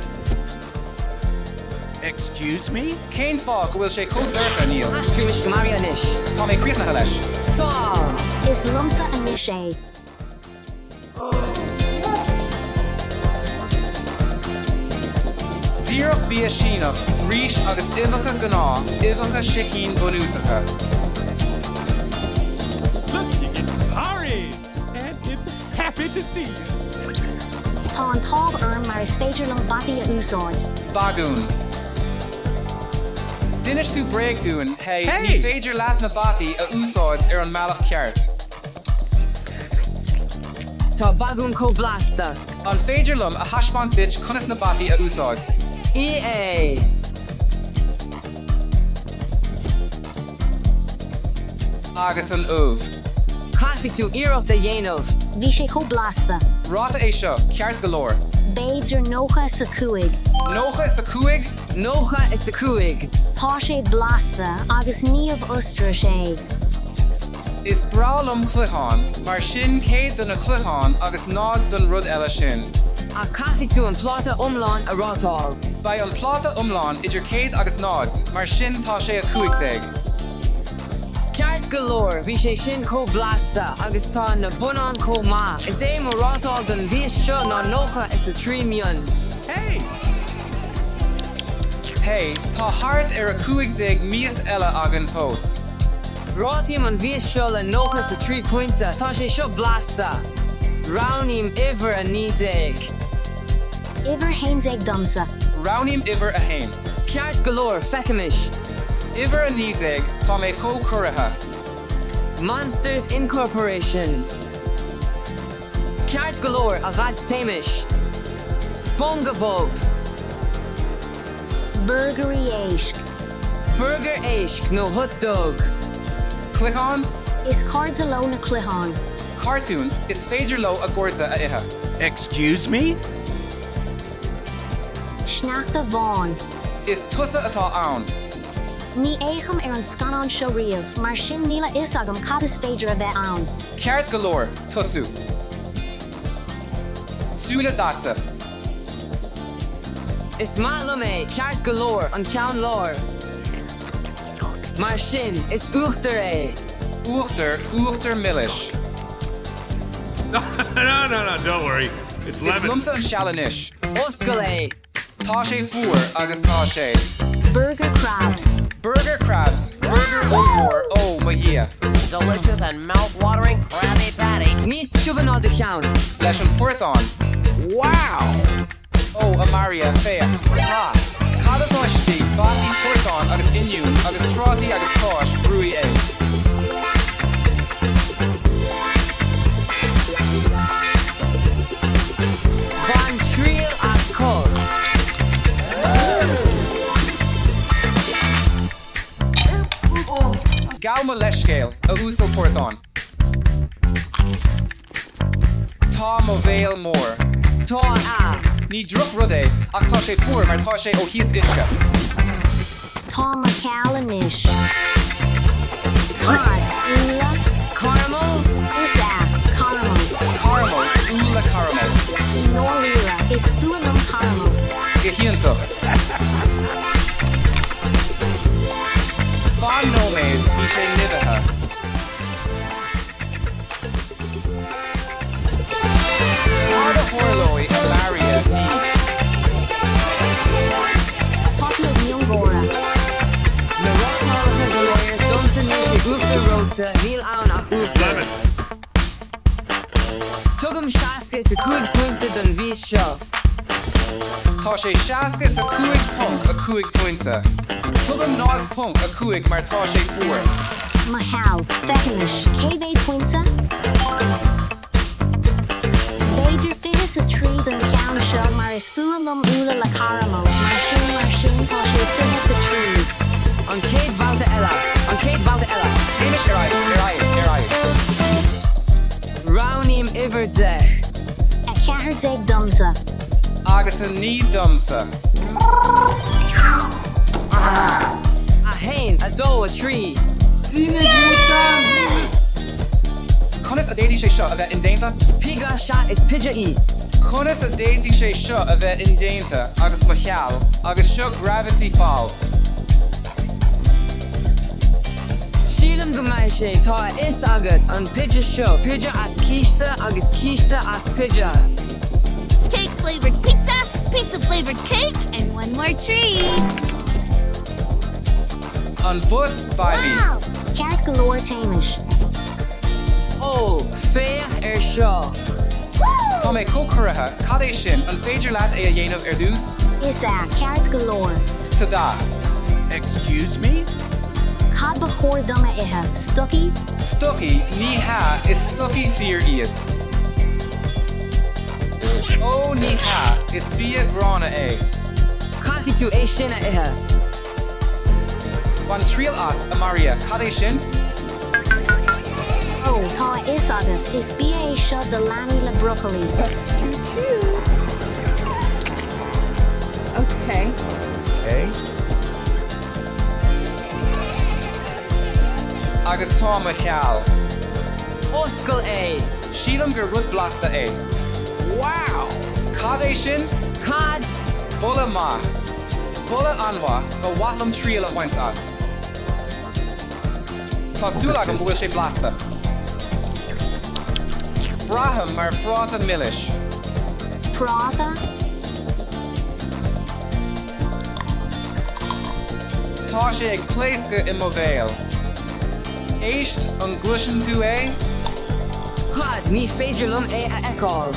Excuse me? Cén fáth go bhfuil sé chomh dorcha, Níl. Aistrímis go Maria anois. Tá mé críochnaithe leis. Tá! Is liomsa anois é. Díreach bia Síneach, rís agus uibheacha gnáth, uibheacha sicín bunúsacha. Look, you get porridge! And it's happy to see you! Tá an t-ádh orm mar is féidir liom bataí a úsáid. Bagún. D'inis tú bréag dúinn, hey, ní Hey! féidir leat na bataí a úsáid ar an mbealach ceart. Tá bagún chomh blasta. An féidir liom a thaispeáint duit conas na bataí a úsáid? Ith é! Agus an ubh. Caithfidh tú iarracht a dhéanamh. Bhí sé chomh blasta. Ráta é seo, ceart go leor. B'fhéidir 95. 95? 95. Tá sé blasta agus ní ubh ostrach é. Is breá liom cloicheáin, mar sin 100 do na cloicheáin agus 0 don rud eile sin. Ach caithfidh tú an pláta iomlán a rátáil. Beidh an pláta iomlán idir 100 agus 0, mar sin tá sé 15. Ceart go leor, bhí sé sin chomh blasta agus tá na bonnáin chomh maith. Is é mo rátáil don mhias seo ná 93 mion. Hey! Hey, tá thart ar 15 mias eile againn fós. Rátaím an mhias seo le 93 pointe, tá sé seo blasta! Roghnaím uimhir 19. Uimhir 11 domsa. Roghnaím uimhir 1. Ceart go leor, feicimis. Uimhir 19, tá mé chomh corraithe. Monsters Incorporation. Ceart go leor, a dhaid téimis. Spongebob. Burgairí éisc. Burgar éisc nó hot dog. Cloicheáin? Is cairde leo na cloicheáin. Cartún, is féidir leo a gcairde a ithe. Excuse me? Sneachta bhán. Is tusa atá ann. Ní fhéachaim ar an scannán seo riamh, mar sin níl a fhios agam cad is féidir a bheith ann. Ceart go leor, tosú. Súile daite. Is maith liom é, ceart go leor, an ceann láir. Mar sin, is uachtar é. Uachtar, uachtar milis. No, no, no, don't worry. It's Is lemon. liomsa an seal anois. Oscail é. Tá sé fuar agus tá sé. Burger crabs. Burger crabs, burger ollmhór, ó mo Dhia. Delicious and mouth-watering Krabby Patty. Níos tiubha ná do cheann. Leis an portán. Wow! Ó, a Maria, féach. Tá. Cad atá istigh? Bataí, portán agus oinniún agus trátaí agus cáis, brúigh é. Bain triail as cos. Gabh mo leithscéal, a uasal portán. Tá mo bhéal mór. Tá a. Ní drochrud é, ach tá sé fuar mar tá sé ó thíos uisce. Tá mo sheal anois. Cad? Úlla? Caramel? Is ea, caramal. Caramal, úlla caramal. I ndáiríre, is fuath liom caramal. Go hiontach. Fan nóiméad, bhí sé nimhithe. Cad a tharlóidh, a Mharia? Ní. Tá tú ag miongháire. Na rátálacha go léir, domsa níl sé uachtar reoite, níl ann ach uachtar. Tugaim 65 pointe don mhias seo. Tá sé 65.5 pointe. Tugaim 0.5 mar tá sé fuar. Mo sheal. Feicimis. Cé mhéad pointe? B'fhéidir 23 don cheann seo mar is fuath liom úlla le caramal, mar sin mar sin tá sé 23. An chéad bhabhta eile. An chéad bhabhta eile. Téimis ar aghaidh, ar aghaidh, ar aghaidh. Roghnaím uimhir 10. 14 domsa. Agus 9 domsa. 1, 2, 3. Conas a d'fhéadfadh sé seo a bheith indéanta? Pizza, sea, is pizza í. Conas a d'fhéadfadh sé seo a bheith indéanta agus mo sheal, agus seo Gravity Falls. Sílim go mbeidh sé, tá a fhios agat, an pizza seo, pizza as císte agus císte as pizza. Cake flavored pizza, pizza flavored cake, and one more treat! An bus, baby! Wow! Ceart go leor téimis. Ó, féach ar seo! Tá mé chomh corraithe, cad é sin, an féidir leat é a dhéanamh ar dtús? Is ea, ceart go leor. Tada! Excuse me? Cad ba chóir dom a ithe? Stocaí? Stocaí, ní hea, is stocaí fir iad. Ó, ní hea, is bia gránna é. Caithfidh tú é sin a ithe. Bain triail as, a Maria, cad é sin? Ó, tá a fhios agat, is bia é seo do leanaí le brocailí. Okay. Okay. Agus tá mo sheal. Oscail é! Sílim gur rud blasta é. Wow! Cad é sin? Cad? Boladh maith. Boladh an-mhaith, ba mhaith liom triail a bhaint as. Tá súil agam go bhfuil sé blasta. Braithim mar phráta milis. Práta? Tá sé ag pléascadh i mo bhéal. Éist, an gcloiseann tú é? Cad? Ní féidir liom é a fheiceáil.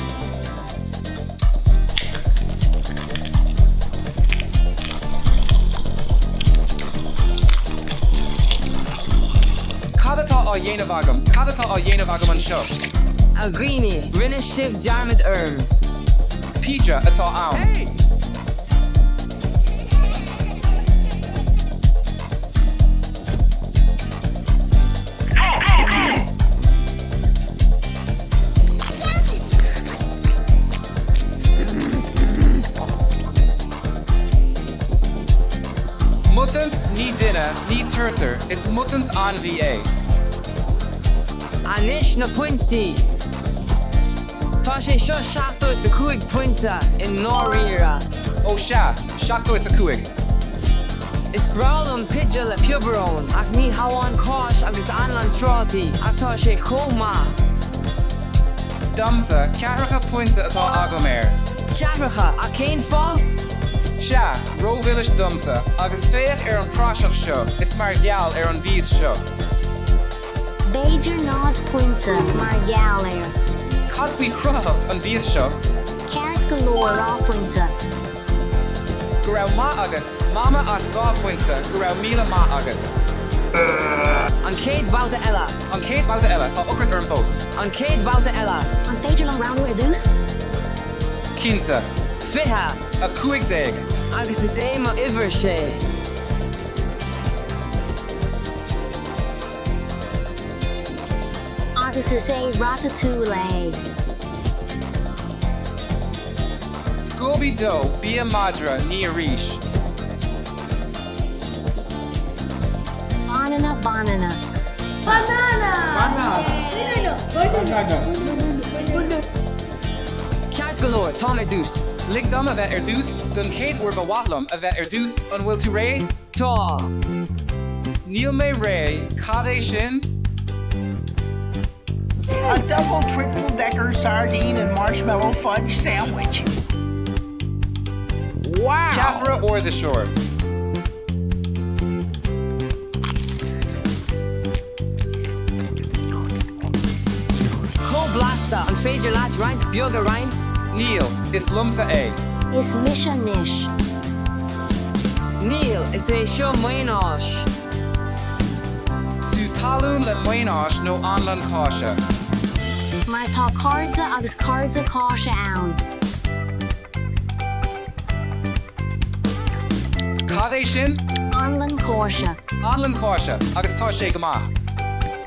Cad atá á dhéanamh agam? Cad atá á dhéanamh agam anseo? A dhaoine, rinne sibh dearmad orm. Pizza atá ann. Mutant, ní duine, ní turtar, is mutant ainmhí é. Anois na pointí. Tá sé seo 75 pointe i ndáiríre. Ó sea, 75. Is breá liom pizza le piobarón, ach ní hamháin cáis agus anlann trátaí, ach tá sé chomh maith. Domsa, ceathracha pointe atá agam air. Ceathracha, ach cén fáth? Sea, rómhilis domsa, agus féach ar an praiseach seo, is mar gheall ar an mhias seo. B'fhéidir náid pointe mar gheall air. Cad faoi chruthaitheacht an mhias seo? Ceart go leor, 2 phointe. Go raibh maith agat, Mama as 2 phointe, go raibh míle maith agat. An chéad bhabhta eile. An chéad bhabhta eile, tá ocras orm fós. An chéad bhabhta eile. An féidir liom roghnú ar dtús? Cinnte. 20. 15. Agus is é mo uimhir sé. Agus is é Ratatouille é. Scooby Doo, bia madra, ní arís. Banana banana. Banana! Banana! Ceart go leor, táim ar dtús. Lig dom a bheith ar dtús, don chéad uair ba mhaith liom a bheith ar dtús, an bhfuil tú réidh? Tá. Níl mé réidh, cad é sin? A double triple decker sardine and marshmallow fudge sandwich. Wow! Ceapaire ardaiseoir. Chomh blasta, an féidir leat roinnt beag a roinnt? Níl, is liomsa é. Is mise anois. Níl, is é seo maonáis. Sú talún. maonáis nó anlann cáise? Mar tá cairde agus cairde cáise ann. Cad é sin? Anlann cáise. Anlann cáise, agus tá sé go maith.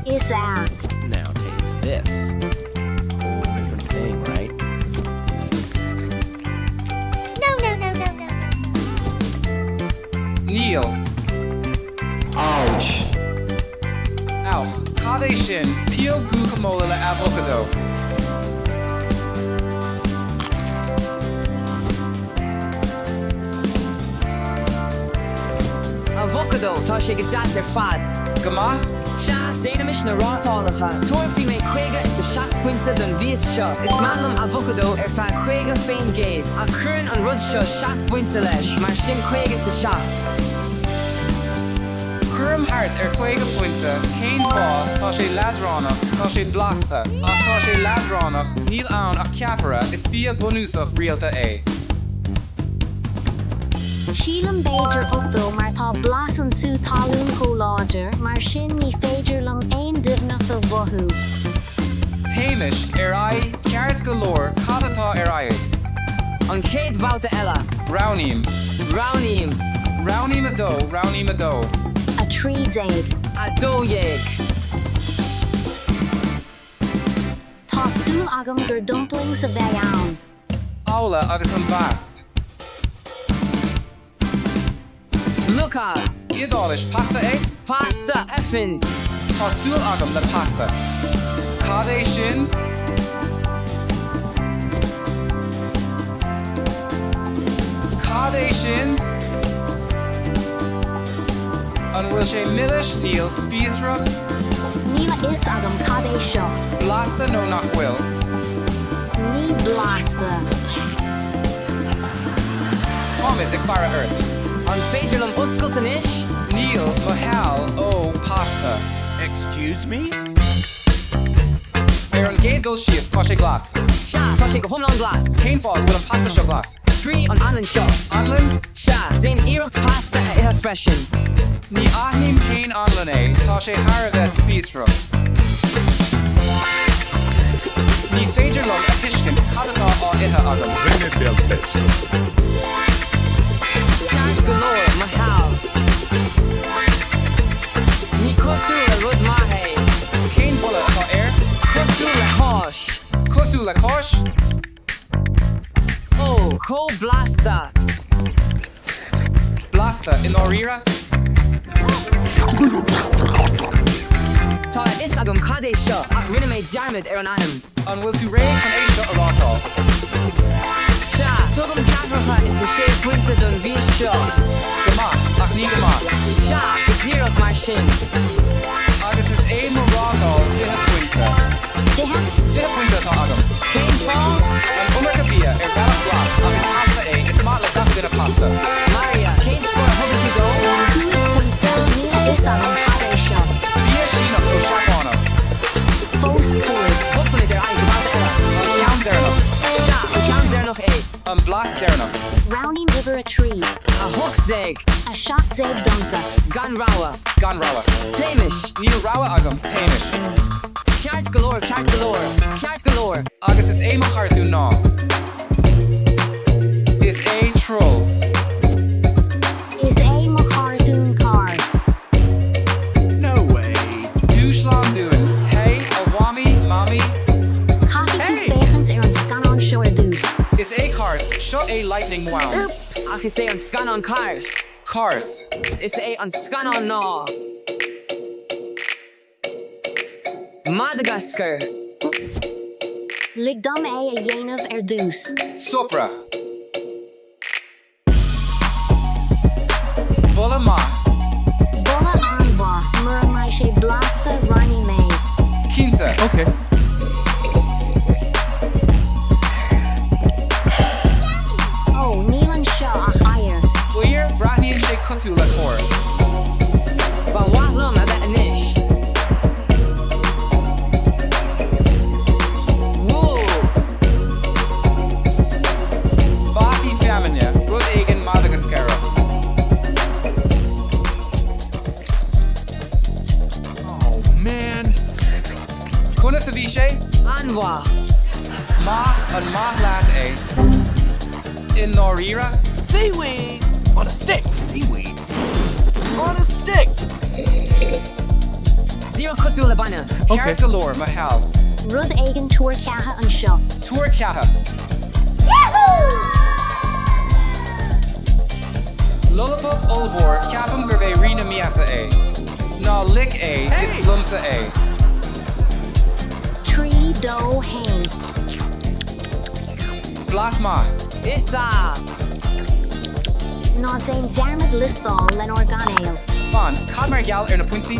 Is ea. Now taste this. Whole different thing, right? No, no, no, no, no. Níl. Ouch. Auch. Cad é sin? Peeled guacamole le abhocadó. Abhocadó, tá sé go deas ar fad. Go maith? Sea, déanaimis na rátálacha. Tabharfaidh mé 57 pointe don mhias seo. Is maith liom abhocadó ar feadh 50%, ach cuireann an rud seo 7 bpointe leis, mar sin 57. Cuirim thart ar 50 pointe, cén fáth, tá sé leadránach, tá sé blasta, ach tá sé leadránach, níl ann ach ceapaire, is bia bunúsach rialta é. Sílim b'fhéidir 80 mar tá blas an sú talún chomh láidir, mar sin ní féidir liom aon doimhneacht a mhothú. Téimis ar aghaidh, ceart go leor, cad atá ar aghaidh? An chéad bhabhta eile. Roghnaím. Roghnaím. Roghnaím 2, Roghnaím 2. 13. 12. Tá súil agam gur dumplings a bheidh ann. Ola agus an bast. Luca. Iodáilis, pasta é? Pasta, effint. Tá súil agam le pasta. Cad é sin? Cad é sin? An bhfuil sé milis? Níl, spíosrach? Níl a fhios agam cad é seo. Blasta nó nach bhfuil? Ní blasta. Táimid ag faire ort. An féidir liom oscailt anois? Níl, mo sheal, ó, pasta. Excuse me? Ar an gcéad dul síos, tá sé glas. Sea, tá sé go hiomlán glas. Cén fáth go bhfuil an pasta seo glas? Trí an anlann seo. Anlann? Sea, déan iarracht pasta a ithe freisin. Ní aithním cén anlann é, tá sé thar a bheith spíosrach. Ní féidir liom a thuiscint cad atá á ithe agam. Rinne del pesto. Ceart go leor, mo sheal. Ní cosúil le rud maith é. Cén boladh atá air? Cosúil le cáis. Cosúil le cáis? Ó, chomh blasta! Blasta, i ndáiríre? Tá a fhios agam cad é seo, ach rinne mé dearmad ar an ainm. An bhfuil tú réidh chun é seo a rátáil? Sea, tugaim ceathracha is a sé pointe don mhias seo. Go maith, ach ní go maith. Sea, go díreach mar sin. Agus is é mo rátáil 20 pointe. 20? 20 pointe atá agam. Cén fáth? An iomarca bia ar bhealach glas agus pasta é, is maith le gach duine pasta. Maria, cén scór a thugann tú dó? 5 phointe, níl a fhios agam cad é seo. Bia Síneach nó Seapánach? Fós 5. Bogfaimid ar aghaidh go babhta eile. An ceann deireanach. Sea, an ceann deireanach é. An blas deireanach. Roghnaím uimhir 3. 18. 17 domsa. Gan rogha. Gan rogha. Téimis. Níl rogha agam, téimis. Ceart go leor, ceart go leor, ceart go leor. Agus is é mo chartún ná. Is é Trolls. Is é mo chartún Cars. No way. Dúshlán dúinn. Hey, a Mhamaí, Mamaí. Caithfidh tú féachaint ar an scannán seo ar dtús. Is é Cars. Seo é Lightning McQueen. Ach is é an scannán Cars. Cars. Is é an scannán ná. Madagascar. Lig dom é a dhéanamh ar dtús. Sopra. Boladh maith. Boladh an-mhaith, mura mbeidh sé blasta, roinnfidh mé. Cinnte. Ok. Ó, níl anseo ach oighear. Oighear, breathnaíonn sé cosúil le toir. Ba mhaith liom a bheith anois. Whoa! Bataí feamainne, rud éigin Madagascarach. Conas a bhí sé? An-mhaith. Maith, an maith leat é? I ndáiríre? Seaweed on a stick! Seaweed on a stick! Díreach cosúil le bainne. Ceart go leor, mo sheal. Rud éigin tuar ceatha anseo. Tuar ceatha. Lollapop ollmhór, ceapaim gurb é rí na miasa é. Ná lic é, is liomsa é. 3, 2, 1. Blas maith. Is ea! Ná déan dearmad liostáil lenár gcainéal. Fan, cad mar gheall ar na pointí?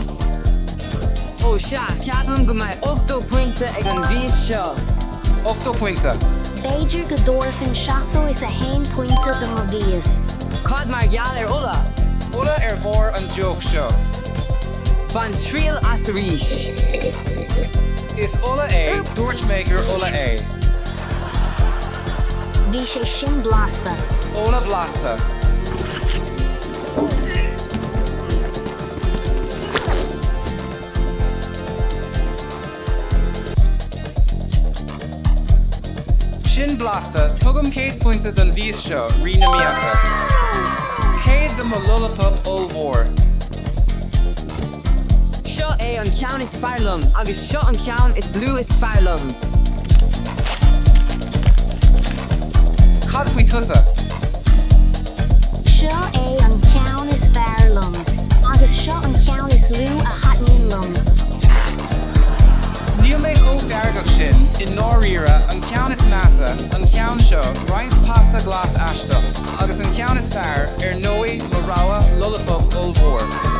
Ó sea, ceapaim go mbeidh 80 pointe ag an mhias seo. 80 pointe. B'fhéidir go dtabharfainn 71 pointe do mo mhias. Cad mar gheall ar ola? Ola ar bharr an deoch seo. Bain triail as arís. Is ola é, dúirt mé gur ola é. Bhí sé sin blasta. Ola blasta. Sin blasta, tugaim 100 pointe don mhias seo, rí na miasa. 100 do mo lollapop ollmhór. Seo é an ceann is fearr liom agus seo an ceann is lú is fearr liom. Cad faoi tusa? Seo é an ceann is fearr liom. Agus seo an ceann is lú a thaitníonn liom. Níl mé chomh feargach sin, i ndáiríre, an ceann is measa, an ceann seo, roinnt pasta glas aisteach, agus an ceann is fearr, ar ndóigh, mo rogha, lollapop ollmhór.